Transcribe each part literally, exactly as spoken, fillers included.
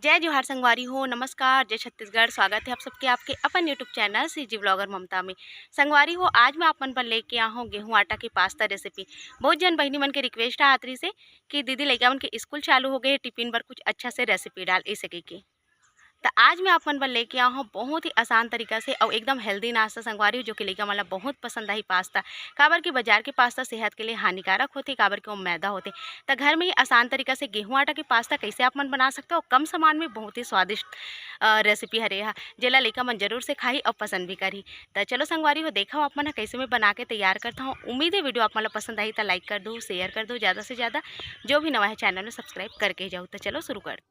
जय जोहार संगवारी हो, नमस्कार, जय छत्तीसगढ़। स्वागत है आप सबके आपके अपन YouTube चैनल सीजी व्लॉगर ममता में। संगवारी हो, आज मैं आप मन बर लेके आ हूँ गेहूं आटा के पास्ता रेसिपी। बहुत झन बहिनी मन के रिक्वेस्ट आत रहिस हे कि दीदी, लइका मन के स्कूल चालू हो गए, टिफिन बर कुछ अच्छा से रेसिपी डाल, ऐसे कहिके। त आज मैं आप मन बर लेके आ हूँ बहुत ही आसान तरीका से अउ एकदम हेल्दी नाश्ता संगवारी हो, जो कि लइका मन ला बहुत पसंद आही पास्ता। काबर कि बाजार के पास्ता सेहत के लिए हानिकारक होथे, काबर कि वो मैदा होथे। त घर में ही आसान तरीका से गेहूं आटा के पास्ता कैसे आप मन बना सकते हो, कम सामान में बहुत ही स्वादिष्ट रेसिपी हरे हा, जेला लइका मन जरूर से खाही अउ पसंद भी करही। त चलो संगवारी हो, देखो आप मन ह कैसे मैं बना के तैयार करता हूँ। उम्मीद है वीडियो आप मन ला पसंद आही, त लाइक कर दो, शेयर कर दो ज़्यादा से ज़्यादा। जो भी नवा है चैनल में सब्सक्राइब करके ही जाओ। त चलो शुरू कर।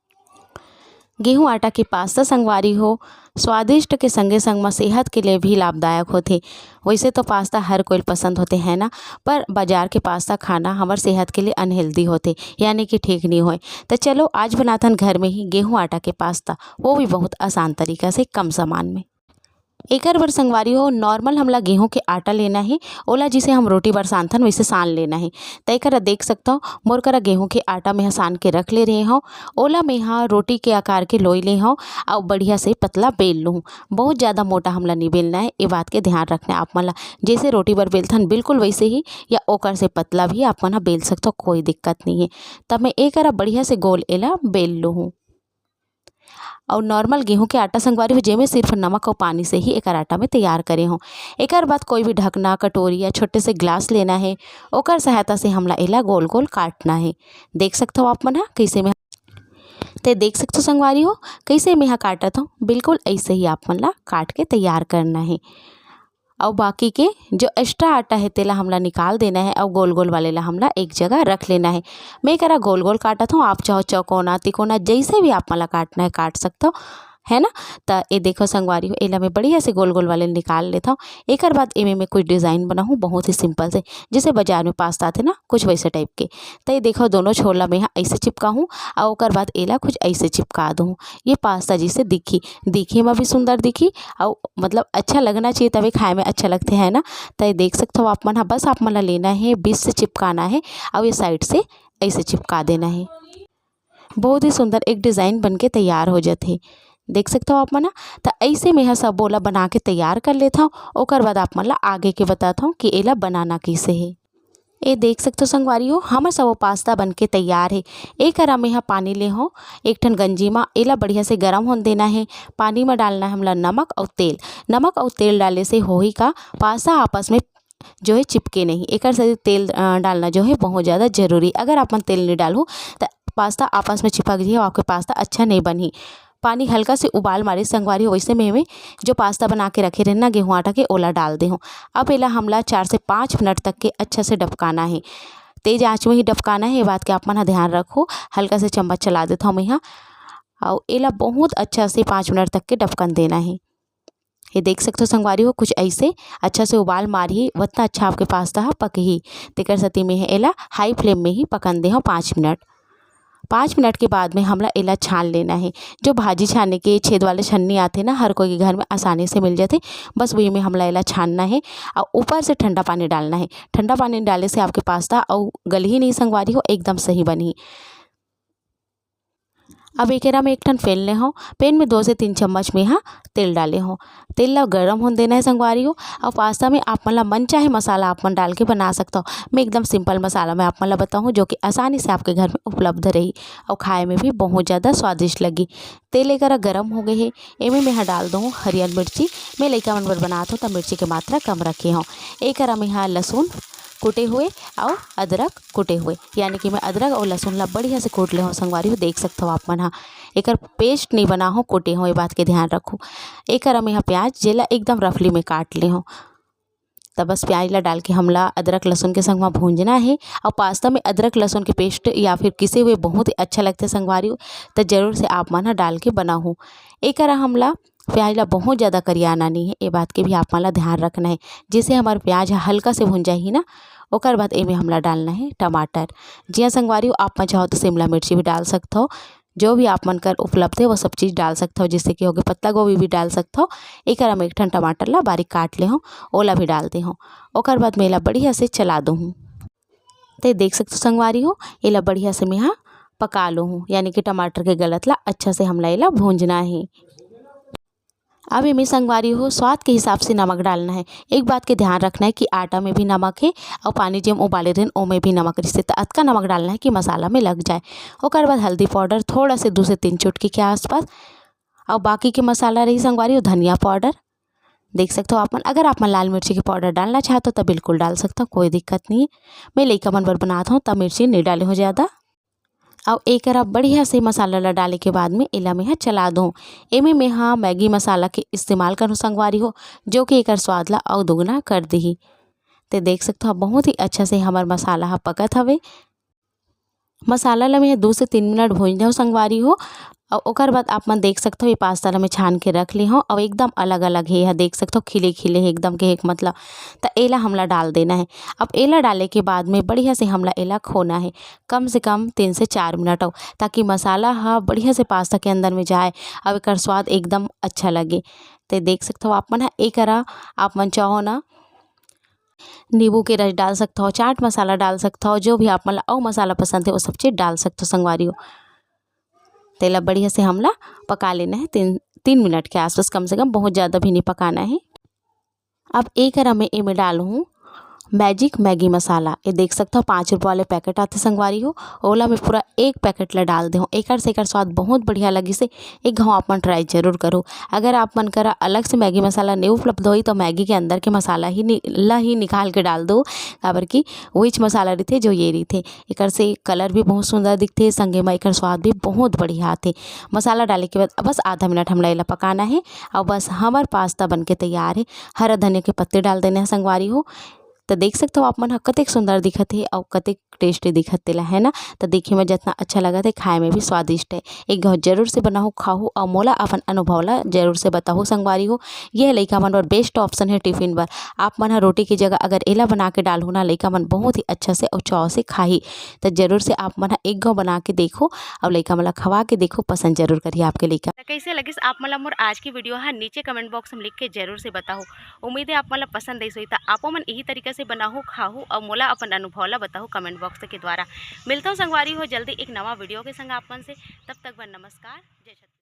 गेहूं आटा के पास्ता संगवारी हो, स्वादिष्ट के संगे संग म सेहत के लिए भी लाभदायक होथे। वैसे तो पास्ता हर कोई पसंद होथे, है ना, पर बाजार के पास्ता खाना हमर सेहत के लिए अनहेल्दी होथे, यानी कि ठीक नहीं होय। त चलो आज बनाथन घर में ही गेहूं आटा के पास्ता, वो भी बहुत आसान तरीका से कम सामान में। एकर बर संगवारी हो, नॉर्मल हमला गेहूं के आटा लेना हे, ओला जिसे हम रोटी बर सानथन वैसे सान लेना हे। त एकर देख सकथव, मोर करा गेहूं के आटा मेहा सान के रख ले रहे हव, ओला मेहा रोटी के आकार के लोई ले हव, अउ बढ़िया से पतला बेल लूहूं। बहुत ज़्यादा मोटा हमला नी बेलना हे, ये बात के ध्यान रखना हे आप मन ला। जैसे रोटी बर बेलथन बिल्कुल वैसे ही या ओकर से पतला भी आप मन ह बेल सकथव, कोई दिक्कत नहीं है। तब मैं एकरा बढ़िया से गोल एला बेल लूहूं। अउ नॉर्मल गेहूं के आटा संगवारी हो, जेमे सिर्फ नमक अउ पानी से ही एकर आटा में तैयार करे हों। एकर बाद कोई भी ढकना, कटोरी या छोटे से ग्लास लेना है, ओकर सहायता से हमला एला गोल गोल काटना है। देख सकथव आप मन ह कैसे मैं, ते देख सकथव संगवारी हो, कैसे मैं ह काटत हूँ, बिल्कुल ऐसे ही आप मन ला काट के तैयार करना है। अउ बाकी के जो एक्स्ट्रा आटा है, तेला हमला निकाल देना है अउ गोल गोल वाले ला हमला एक जगह रख लेना है। मैं एकरा गोल गोल काटत हूँ, आप चाहो चौकोना, तिकोना, जैसे भी आप मन ला काटना है काट सकथव, है ना। त ये देखो संगवारी हो, एला मैं बढ़िया से गोल गोल वाले निकाल लेथव। एकर बाद एमे मैं कुछ डिज़ाइन बनाहूँ बहुत ही सिंपल से, जैसे बाजार में पास्ता आथे ना, कुछ वैसे टाइप के। त ये देखो दोनों छोर ला मैं ह ऐसे चिपकाहूँ अउ ओकर बाद एला कुछ ऐसे चिपका दूँ। ये पास्ता जैसे दिखी, दिखे में भी सुंदर दिखी अउ मतलब अच्छा लगना चाहिए, तभी खाए में अच्छा लगथे, है ना। त ये देख सकथव आप मन ह, बस आप मन ला लेना है, बीच से चिपकाना है अउ ये साइड से ऐसे चिपका देना है। बहुत ही सुंदर एक डिज़ाइन बन के तैयार हो जाथे। देख सकथव आप मन ह। त ऐसे में ह सबो ला बना के तैयार कर लेथव, ओकर बाद आप मन ला आगे के बताथव कि एला बनाना कैसे है। ए देख सकथव संगवारी हो, हमर सबो पास्ता बन के तैयार हे। एकरा में ह पानी ले हो एक ठन गंजी मा, एला बढ़िया से गरम होन देना हे। पानी मा डालना है हमला नमक अउ तेल। नमक अउ तेल डाले से होही का, पास्ता आपस में जो है चिपके नहीं, एकर से तेल अ, डालना जो है बहुत ज़्यादा जरूरी। अगर आप मन तेल नहीं डालहु त पास्ता आपस में चिपक जाही, आपके पास्ता अच्छा नहीं बनही। पानी हल्का से उबाल मारे संगवारी हो, वैसे में, में जो पास्ता बना के रखे रहे ना गेहूं आटा के, ओला डाल दे हो। अब एला हमला चार से पाँच मिनट तक के अच्छा से डबकाना है। तेज आंच में ही डबकाना है, ये बात के आप मन ह ध्यान रखो। हल्का से चम्मच चला देत हव मैं ह, अउ एला बहुत अच्छा से पाँच मिनट तक के डबकन देना है। ये देख सकथव संगवारी हो, कुछ ऐसे अच्छा से उबाल मारही, उतना अच्छा आपके पास्ता ह पकही। तेकर सेती में ह एला हाई फ्लेम में ही पकन दे हो पाँच मिनट। पाँच मिनट के बाद में हमला एला छान लेना है। जो भाजी छाने के छेद वाले छन्नी आथे ना, हर कोई के घर में आसानी से मिल जाथे। बस वही में हमला एला छानना है अउ ऊपर से ठंडा पानी डालना है। ठंडा पानी डाले से आपके पास्ता अउ गलही नहीं संगवारी हो, एकदम सही बनही। अब एकरा में एक ठन पैन ले हो, पैन में दो से तीन चम्मच में ह तेल डाले हो। तेल ला गरम होन देना है संगवारी हो। अउ पास्ता में आप मन ला मन चाहे मसाला आप मन डाल के बना सकथव। मैं एकदम सिंपल मसाला मैं आप मन ला बताहूँ, जो कि आसानी से आपके घर में उपलब्ध रही अउ खाए में भी बहुत ज़्यादा स्वादिष्ट लगी। तेल एकरा गरम हो गए हे, एमे मैं ह डाल दूँ हरियर मिर्ची। मैं लइका मन बर बनात हूँ त मिर्ची के मात्रा कम रखे हूँ। एकरा में ह लहसुन कुटे हुए अउ अदरक कुटे हुए, यानी कि मैं अदरक अउ लहसुन ला बढ़िया से कूट ले हूँ संगवारी हो। देख सकथव आप मन ह, एकर पेस्ट नहीं बना हो, कूटे हो, ये बात के ध्यान रखो। एकरा में ह प्याज, जेला एकदम रफली में काट ले हूँ। त बस प्याज ला डाल के हमला अदरक लहसुन के संग म भूंजना हे। अउ पास्ता में अदरक लहसुन के पेस्ट या फिर किसे हुए बहुत ही अच्छा लगथे संगवारी हो, त जरूर से आप मन ह डाल के बनाहू। एकरा हमला प्याज ला बहुत ज़्यादा करियाना नहीं है, ये बात के भी आप मन ला ध्यान रखना है। जैसे हमार प्याज ह हल्का से भुन जाही ना, ओकर बाद एमे हमला डालना है टमाटर। जिया संगवारी हो, आप मन चाहो तो शिमला मिर्ची भी डाल सकथव, जो भी आप मन कर उपलब्ध है वो सब चीज़ डाल सकथव। जैसे कि होगे पत्ता गोभी भी डाल सकथव। एकरा में एक ठन टमाटर ला बारीक काट ले हूँ, ओला भी डाल दे हूँ। ओकर बाद में एला बढ़िया से चला दूँ। ते देख सकथव संगवारी हो, एला बढ़िया से मेहा पका लूँ, यानी कि टमाटर के गलत ला अच्छा से हमला एला भूंजना हे। अब एमे संगवारी हो, स्वाद के हिसाब से नमक डालना है। एक बात के ध्यान रखना है कि आटा में भी नमक है और पानी जेम उबाले रहेन, ओमे भी नमक रहिसे, त अतका नमक डालना है कि मसाला में लग जाए। ओकर बाद हल्दी पाउडर थोड़ा से दो से तीन चुटकी के आसपास, और बाकी के मसाला रही संगवारी हो, धनिया पाउडर देख सकते हो आप मन। अगर आप मन लाल मिर्ची के पाउडर डालना चाहते हो, तो बिल्कुल डाल सकते हो, कोई दिक्कत नहीं है। मैं लइका मन बर बनात हूँ, तब मिर्ची नहीं डाले हो ज़्यादा। अउ एकरा बढ़िया से मसाला ला डाले के बाद में एला मेहा चला दूँ। एमे मेहा मैगी मसाला के इस्तेमाल करूँ संगवारी हो, जो कि एकर स्वाद ला अउ दुगना कर देही। ते देख सकत हो, बहुत ही अच्छा से हमर मसाला ह पकत हवे। मसाला ला मैं दो से तीन मिनट भूंज लेहूँ संगवारी हो। अउ ओकर बाद आप मन देख सकत हो, ये पास्ता ला मैं छान के रख ले हूँ। अउ एकदम अलग-अलग हे, एहा देख सकत हो, खिले-खिले हे एकदम के, एक मतलब, त एला हमला डाल देना हे। अब एला डाले के बाद में बढ़िया से हमला एला खोना हे, कम से कम तीन से चार मिनट अउ, ताकि मसाला ह बढ़िया से पास्ता के अंदर में जाए, अउ एकर स्वाद एकदम अच्छा लगे। ते देख सकत हो आप मन ह, एकरा आप मन चाहो ना, नींबू के रस डाल सकत हो, चाट मसाला डाल सकत हो, जो भी आप मन ला अउ मसाला पसंद हे, वो सब चीज़ डाल सकत हो संगवारी हो। तेला बढ़िया से हमला पका लेना है, तीन, तीन मिनट के आसपास कम से कम, बहुत ज़्यादा भी नहीं पकाना है। अब एकरा में एमे डालहूँ मैजिक मैगी मसाला। ये देख सकत हो, पाँच रुपये वाले पैकेट आथे संगवारी हो, ओला मैं पूरा एक पैकेट ला डाल देहूँ। एकर से एकर स्वाद बहुत बढ़िया लगिस हे। एक घाव आप मन ट्राई जरूर करो। अगर आप मन करा अलग से मैगी मसाला नहीं उपलब्ध होई, तो मैगी के अंदर के मसाला ही नि-, ला ही निकाल के डाल दो, काबर कि वहीच मसाला रहिथे जो ये रहिथे। एकर से कलर भी बहुत सुंदर दिखथे, संगे म एकर स्वाद भी बहुत बढ़िया आथे। मसाला डाले के बाद बस आधा मिनट हमला एला पकाना हे, और बस हमर पास्ता बन के तैयार हे। हरा धनिया के पत्ते डाल देने हे संगवारी हो। तो देख सकत हो आप मन ह, कतेक सुंदर दिखत हे और कतेक टेस्टी दिखत तेला, है ना? तो देखे में जितना अच्छा लगत हे, खाए में भी स्वादिष्ट हे। एक घाव जरूर से बनाहू, खाहू और मोला अपन अनुभव ला जरूर से बताहू संगवारी हो। ये लइका मन बर बेस्ट ऑप्शन है टिफिन बर। आप मन ह रोटी की जगह अगर एला बना के डालहू ना, लइका मन बहुत ही अच्छा से और चाव से खाही। तो जरूर से आप मन ह एक घाव बना के देखो और लइका मन ला खवा के देखो, पसंद जरूर करिए आपके लइका। तो कैसे लगिस आप मन ला मोर आज की वीडियो है, नीचे कमेंट बॉक्स में लिख के जरूर से बताहू। उम्मीद है आप मन ला पसंद आइस होही। तो आपो मन यही तरीका से बनाहू, खाहू और मोला अपन अनुभव ला बताहू कमेंट बॉक्स के द्वारा। मिलता हूँ संगवारी हो जल्दी एक नवा वीडियो के संग आप मन से। तब तक बर नमस्कार, जय छत्तीसगढ़।